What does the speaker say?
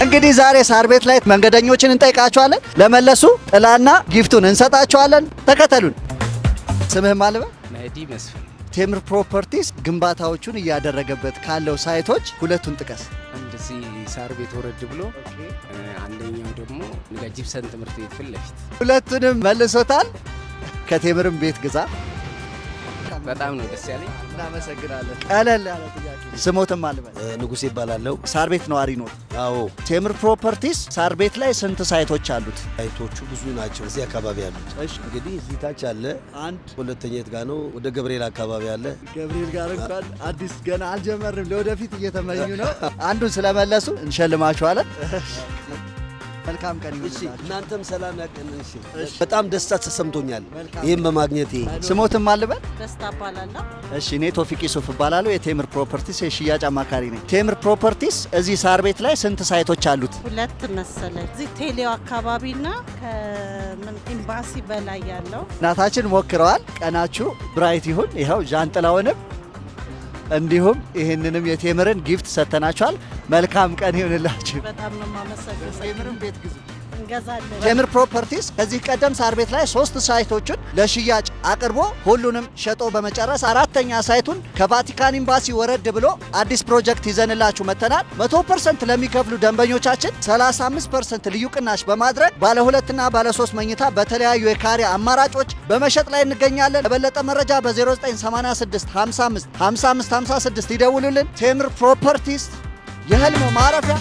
እንግዲህ ዛሬ ሳር ቤት ላይ መንገደኞችን እንጠይቃቸዋለን። ለመለሱ ጥላና gift ኡን እንሰጣቸዋለን። ተከተሉን። ስምህ ማን ልበል? መህዲ መስፍን። ቴምር ፕሮፐርቲስ ግንባታዎቹን እያደረገበት ካለው site ኦች ሁለቱን ጥቀስ። አንድ እዚህ ሳር ቤት ወረድ ብሎ፣ አንደኛው ደግሞ ንጋ ጂፕሰን ትምህርት ቤት ፊት ለፊት። ሁለቱንም መልሶታል። ከቴምርም ቤት ግዛ። በጣም ነው ደስ ያለኝ። እናመሰግናለን። ቀለል ያለ ጥያቄ። ስሞትን ማን ልበል? ንጉሴ እባላለሁ። ሳር ቤት ነዋሪ ኖት? አዎ። ቴምር ፕሮፐርቲስ ሳር ቤት ላይ ስንት site ኦች አሉት? Site ኦቹ ብዙ ናቸው። እዚህ አካባቢ ያሉት እንግዲህ እዚህ ታች አለ። አንድ። ሁለተኛ የት ጋ ነው? ወደ ገብርኤል አካባቢ አለ። ገብርኤል ጋር እንኳን አዲስ ገና አልጀመርንም። ለወደፊት እየተመኙ ነው። አንዱን ስለመለሱ እንሸልማችኋለን። መልካም ቀን ይሁንላችሁ። እናንተም ሰላም ያቀን። እሺ፣ በጣም ደስታ ተሰምቶኛል ይህም በማግኘቴ። ስሞትን ማን ልበል? ደስታ እባላለሁ። እሺ፣ እኔ ቶፊቅ ዩሱፍ እባላለሁ። የቴምር ፕሮፐርቲስ የሽያጭ አማካሪ ነኝ። ቴምር ፕሮፐርቲስ እዚህ ሳር ቤት ላይ ስንት site ኦች አሉት? ሁለት መሰለኝ። እዚህ ቴሌው አካባቢና ከምን ኤምባሲ በላይ ያለው። እናታችን ሞክረዋል። ቀናችሁ bright ይሁን። ይኸው ዣንጥላውንም እንዲሁም ይህንንም የቴምርን gift ሰጥተናችኋል። መልካም ቀን ይሁንላችሁ። በጣም ነው የማመሰግነው። ቴምርን ቤት ግዙ። እንገዛለን። ቴምር ፕሮፐርቲስ ከዚህ ቀደም ሳር ቤት ላይ ሶስት site ኦችን ለሽያጭ አቅርቦ ሁሉንም ሸጦ በመጨረስ አራተኛ site ኡን ከቫቲካን ኤምባሲ ወረድ ብሎ አዲስ ፕሮጀክት ይዘንላችሁ መጥተናል። 100% ለሚከፍሉ ደንበኞቻችን 35% ልዩ ቅናሽ በማድረግ ባለ ሁለትና ባለ ሶስት መኝታ በተለያዩ የካሬ አማራጮች በመሸጥ ላይ እንገኛለን። ለበለጠ መረጃ በ0986 55 55 56 ይደውሉልን። ቴምር ፕሮፐርቲስ የህልም ማረፊያ።